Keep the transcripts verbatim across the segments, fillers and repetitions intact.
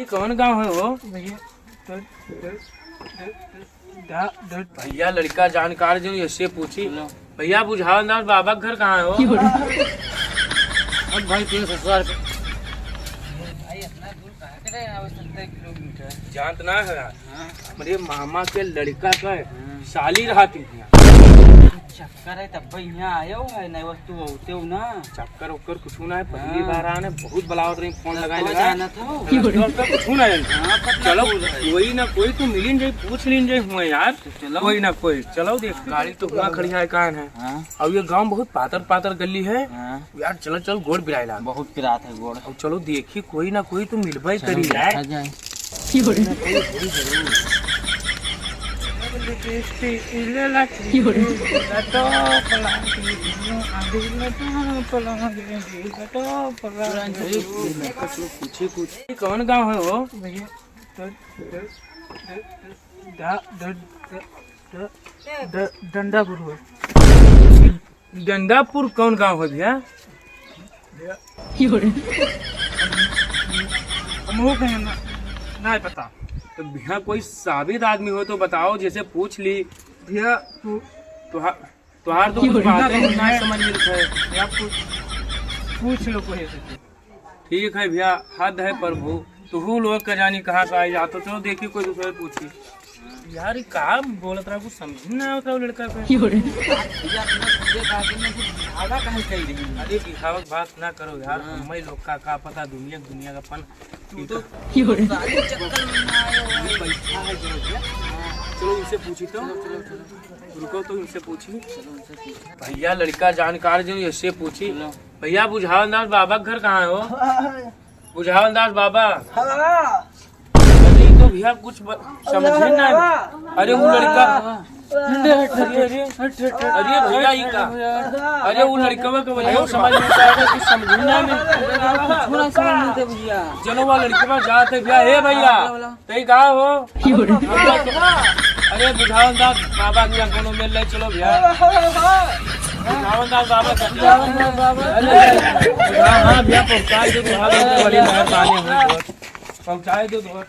ये कौन गाँव है हो? भैया, द-, द-, द-, द-, द-, द-, भैया, लड़का जानकार जो, ऐसे पूछी। भैया, बुझावन दास बाबा के घर कहाँ है हो? अब भाई, तेरे ससुराल के। भाई, इतना दूर कहाँ के रहे? अब सत्तर किलोमीटर। जानत ना है यार। हाँ। हमरे मामा के लड़का का है, हाँ। साली रहती है। चक्कर है, तब यहाँ आयो है, नहीं वस्तु होते हो ना। चक्कर उक्कर कुछ ना है, पहली हाँ। बार आने, बहुत बुलावत रही, फोन लगाए रस्तवा लगा। जानत हो? रस्तवा उस्तवा कुछ ना है। हाँ, पता चलो, नहीं है। कोई ना कोई तो मिलिन जाई, पूछ लीन जाई हुआ यार। तो चलो। कोई ना कोई, चलो देख, गाड़ी तो हुआ खड़ी है, कान है। हाँ। अब ये गांव बहुत पातर पातर गली है। हाँ। यार, चलो, चलो, गोड़ पिराए ला। बहुत पिरात है गोड़। अब चलो, देखी, कोई ना कोई तो मिलबे चलो, करी यार। देखा जाए। पूछी कुछ। ये कौन गांव है हो? भैया, द-, द-, द-, द-, द-, द-, द-, द-, डंडापुर हो। डंडापुर कौन गांव है भैया? भैया, हमहू के ना, ना पता। तो भैया, कोई साबित आदमी हो तो बताओ, जैसे पूछ ली। भैया, तू तुहा-, तुहार तो कुछ बातें ही ना समझ में है। भैया, पूछ, पूछ लो कोई से। ठीक है भैया, हद है प्रभु, तुहू लोग का जानी कहाँ से आई जात हो। चलो देखी कोई दूसरे पूछी। यार, ये का बोलत रहा, कुछ समझ में ना आवत रहा लड़का का। भैया, तुमने सीधे कहा कि मैं कुछ बिहावा काहे कह रही हूँ? अरे, बिहावा की बात ना करो यार, हाँ। हमें लोग का, का पता दुनिया, दुनिया का फन। तू तो सारे चक्कर में ना आए हो। ये बैठा है जो भैया। चलो, इनसे पूछी तो। चलो, चलो, चलो। रुको तो, इनसे पूछी। चलो, उनसे पूछो। भैया, लड़का जानकार जो, इससे पूछी। चलो। भैया, बुझावन दास बाबा के घर कहाँ है हो? बुझावन दास बाबा। हाँ। अरे, तो भैया, कुछ ब-, समझे ना। अरे, वो लड़का। अरे, अरे, अरे भैया, ये का? अरे, वो लड़कवा के वजह से समझ में आएगा, कुछ समझे ना। कुछ ना समझ में भैया। चलो, वो लड़कवा जाते भैया। हे भैया, तई का हो? अरे, बुझावन दास बाबा के यहाँ कोनो मिल ले, चलो भैया। बुझावन दास बाबा के यहाँ। बुझावन दास बाबा। अरे, हाँ, हाँ, भैया, पहुँचाए दो, बुझावन दास, बड़ी मेहरबानी हो। पहुँचाए दो, बहुत।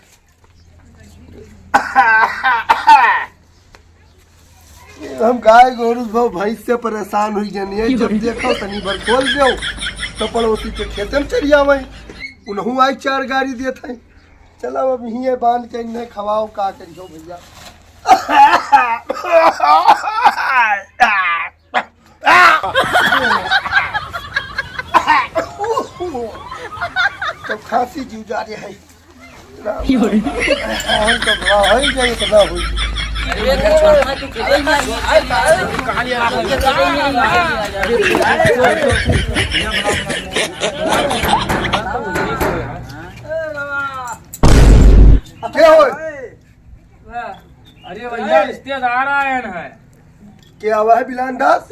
हम गाय गोरू भव भैंस से परेशान हुई जानी है। जब देखो तनी भर खोल देव तो पड़ोसी के खेते में चली आवे, उनहू आई चार गारी देत है। चलो अब यहीं बांध के इन्हें खवाओ, का करियो भैया। तो खांसी जीव जा रही है। हम तो बुरा हो ही जाए, इतना हो ही। के हो? अरे भैया, रिश्तेदार आयन है। के आवा है बिलान दास?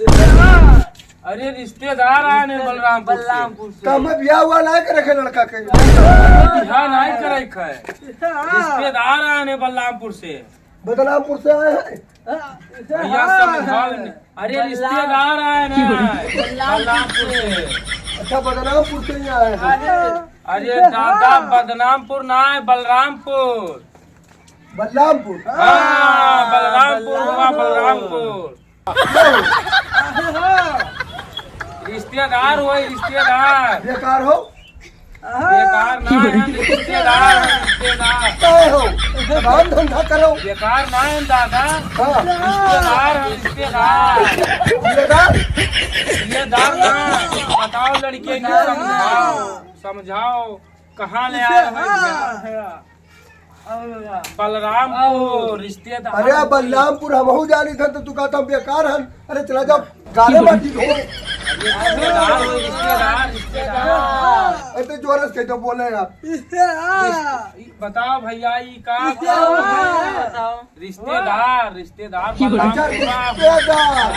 अरे रिश्तेदार आयन है बलरामपुर से। बलरामपुर से। तो हमें ब्याह हुआ ना करे के लड़का के। ब्याह नहीं करे के है। रिश्तेदार आयन है बलरामपुर से। बदनामपुर से आए हैं। भैया समझाओ इन्हें। अरे रिश्तेदार आयन है। बलरामपुर से। अच्छा, बदनामपुर से ही आए हैं। अरे दादा, बदनामपुर ना है, बलरामपुर। बलरामपुर। हाँ, बलरामपुर हुआ, बलरामपुर। रिश्तेदार हुआ, रिश्तेदार। बेकार हो। बेकार ना है, रिश्तेदार, रिश्तेदार। काय हो? काम धंधा करो। बेकार ना है दादा। हाँ। रिश्तेदार है, रिश्तेदार। रिश्तेदार? रिश्तेदार ना। बताओ लड़के को, समझाओ, समझाओ। कहाँ ले आए हैं भैया? बलरामपुर, रिश्तेदार। अरे बलरामपुर हमहू जानी था तो तू कहता हम बेकार हन। अरे चला जाओ, गाले माटी धो। रिश्तेदार हो, रिश्तेदार, रिश्तेदार। अरे तो जोर से कह दो, बोले यार। बताओ भैया, ई का बताओ? रिश्तेदार, रिश्तेदार, अच्छा, बलरामपुर। रिश्तेदार।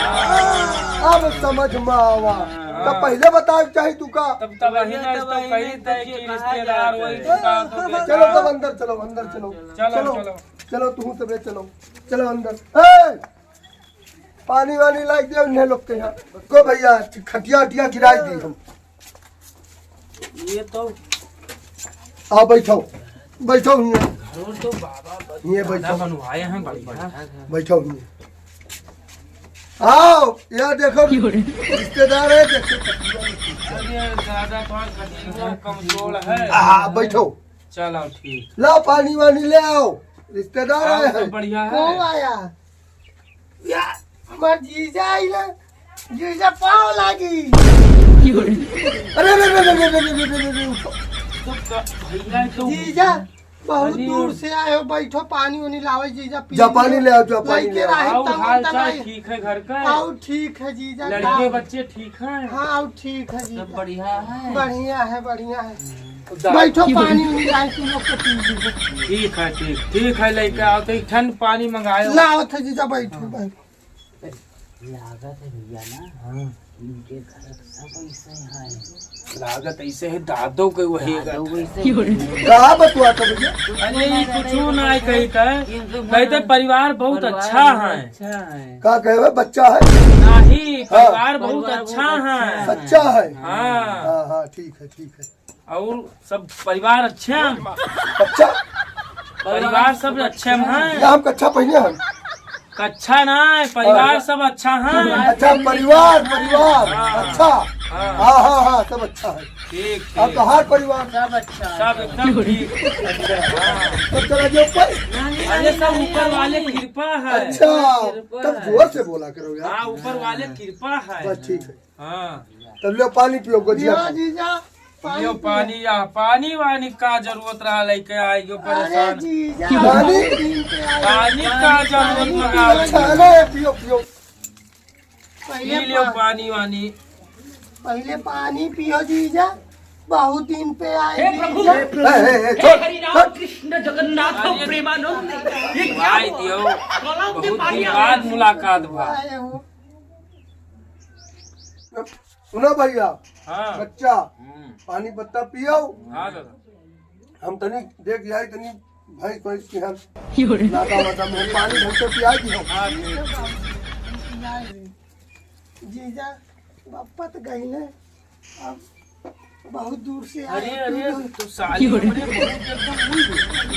अब समझ में आवा। हाँ। तब पहले बताए चाही तू का। तब, तब वही ना, तब तो वही कही ना, थे तो कि कहा रिश्तेदार जाता वही है। तो का तो चलो, बेटा। तब अंदर चलो, अंदर चलो। चलो, चलो, चलो। चलो, तू सबे चलो। चलो अंदर। ए! पानी वानी लाग दे उन्हें लोग के यहाँ। को भैया, खटिया उटिया गिराई दी हम। ये तो आओ बैठो। बैठो हियाँ। घर तो बाबा ब-, ये बैठो। दादा बनवाए हैं, बढ़िया। बैठो हियाँ। आओ, यहाँ देखो, रिश्तेदार है, देखो। अरे दादा, तुम्हार कतीबो कमजोर है। हाँ, बैठो। चलो, ठीक। लाओ, पानी वानी ले आओ, रिश्तेदार आए हैं। बढ़िया है। कौन आया? या, हमार जीजा आइला, जीजा पाँव लागी। अरे, अरे, अरे। तो क-, भैया तो जीजा, बहुत अरे। दूर से आए हो, बैठो, पानी उनी लावे जीजा, पी जा, पानी लो। ले आओ, जा, पानी लइके ले आओ। राहे और तंग हाल होता चाल नहीं। ठीक है घर का? और ठीक है जीजा, लड़के का? बच्चे ठीक हैं? हाँ, और ठीक है जीजा। सब बढ़िया है? बढ़िया है, बढ़िया है। बैठो, पानी उनी लाए तुम लोग को पी लीजिए। ठीक है, ठीक, ठीक है, लइके आओ तो एक ठंड पानी मंगाए हो। लाओ थे जीजा, बैठो, बैठो। लागत है भैया ना, हाँ। इनके घर सब ऐसे हैं। लागत ऐसे है, दादो के वही दादो घर। वैसे ही। का बतुआ था भैया? अरे, ये कुछ ना है, कही था, इनके कहते घर परिवार बहुत परिवार अच्छा बहुत है। अच्छा है। का कहे बच्चा है? नहीं, हाँ। परिवार बहुत परिवार अच्छा बहुत है। अच्छा है। सच्चा है? हाँ। हाँ, हाँ, ठीक है, ठीक है। और सब परिवार अच्छे हैं? अच्छा। परिवार सब अच्छे हैं? या हम कच्छा पहने हैं? कच्छा ना है, परिवार हाँ। सब अच्छा है। अच्छा, परिवार, परिवार, हाँ। अच्छा। हाँ। हाँ, हाँ, हाँ, सब अच्छा है। ठीक, अब ठीक। तो हर परिवार सब अच्छा है। सब एकदम ठीक। अच्छा। हाँ। तो चला जो ऊपर। अरे, सब ऊपर वाले कृपा है। अच्छा, कृपा तब है। जोर से बोला करो यार। हाँ, ऊपर वाले कृपा है। बस ठीक है। हाँ। तब लो पानी पियो, गजिया। पियो जीजा, पानी लियो पियो। पानी, या पानी वानी का जरूरत रहा, लइके आए गयो अरे परेशान। जीजा, पानी? बहुत दिन पे आए। पानी का जरूरत पानी लगा? पियो। अच्छा, ले पियो, पियो। पहले पी लियो पा-, पानी वानी। पहले पानी पियो जीजा, बहुत दिन पे आए हे प्रभु, जीजा। हे प्रभु, हे, हे, हे, हे छोड़, हरिनाम छोड़। कृष्ण जगन्नाथ अरे, प्रेमानंद। ये क्या भाई हुआ? दियो, गला में बहुत पानी दिन आ गया। बाद मुलाकात भा। आए हो। सुनो भैया, हाँ। बच्चा, हम्म। पानी पत्ता पियो। हाँ दादा। हम तनी देख जाए, तनी भैंस, भैंस की हम नाता वाता में पानी ढंग से पिया दी हम। हाँ, ठीक। जीजा, बप्पा तो गई ने, अब बहुत दूर से आए अरे, तू अरे, तो। तो साली हमरे बहुत एकदम हुई।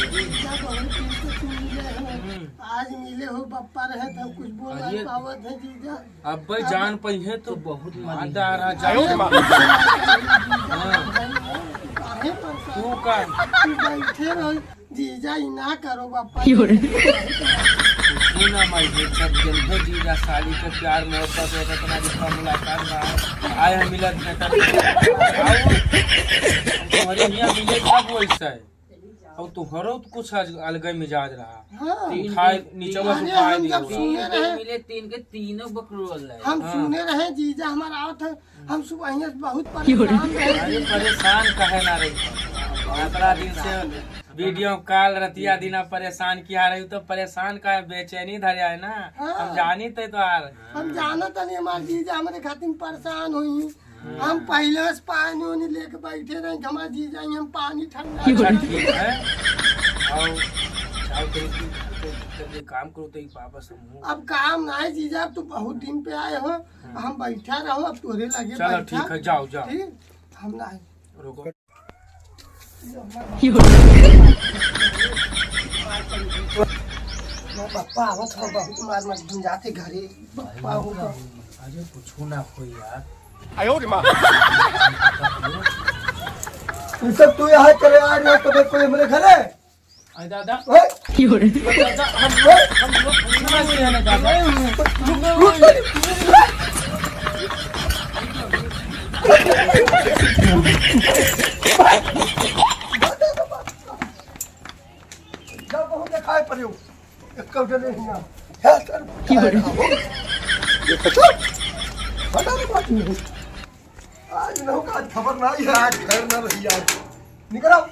जीजा, बहुत दिन से तू मिले हो। हम्म। आज मिले हो, बप्पा रहे तो कुछ बोल अरे। नहीं पावत है जीजा। अब भाई अब जान पइहे तो तो बहुत मार मारी। डारा आयो रे माँ। हाँ। काहे परेशान? तू का? तू बैठे रहो, जीजा, ई ना करो बापा। क्यों रे? तू ना माई, ये सब जन है जीजा, साली के प्यार मोहब्बत है, इतना रिश्ता मुलाकात बा। आए हम मिलत भेटत। आओ। तुम्हारे यहाँ मिले सब वैसा है। और तुहरो तो कुछ आज अलगे मिजाज रहा। हाँ। तीन उठाए, के, नीचे तीन बस अरे, उठाए हम दियो। जब सुने तीन के रहे, मिले, तीन के तीनों बकरोल है। हम हाँ। सुने रहे, जीजा हमारा आवत है, हम सुबह यहाँ से बहुत परेशान रहे। अरे, परेशान काहे ना रही? इतना दिन से वीडियो कॉल रतिया दिना परेशान किया रही, तो परेशान काहे, बेचैनी धरे है ना। हाँ। हम जानी थे तो यार। हम जानत नहीं, हमार जीजा हमारे खातिर परेशान हुई। हम पहिले से पानी उनी लेके बैठे रहे, हमार जीजा ही हम पानी ठंडा अच्छा, ठीक है। आओ, जाओ, कहीं की घर पे जब ये काम करो तो एक वापस हम हो। अब काम ना है जीजा, अब तू बहुत दिन पे आए हो, हम बैठा रहो, अब तोरे लगे चलो, बैठा। ठीक है, जाओ, जाओ। ठीक, हम ना है। रुको। पप्पा आवत हो, बहुत मार मार गुंजाते घरे। पप्पा हो तो। अरे कुछ ना हो यार। आयो रे माँ। ये सब तू यहाँ करे आ रहे हो, तो कोई हमारे घर है? अरे दादा। ओए। दादा, हम लोग, हम लोग घूमना गया ना दादा। जा बहुत देखाए पड़े हो। एक कब डले हिया। है सर। ये तो बता रे बात नहीं। आज ना होगा, आज खबर ना आई है, आज घर ना रही आज। निकल आओ।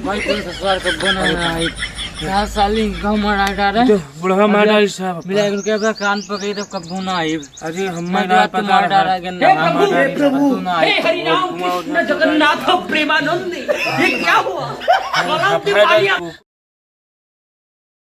भाई, कोई ससुराल कब्बो ना आई। सात साल ही गाँव मार डाले। तो बुढ़वा मार डाली साहब। मिला एक रुपया पे कान पकड़ी तब कब्बो ना आई। अरे, हम मैं ना तो पता मार रहा। डाला के हे ना प्रभु, मार डाली, हे प्रभु, तू ना आई। हे हरि राम कृष्ण जगन्नाथ प्रेमानंद, ये क्या हुआ? गला में पानी आ-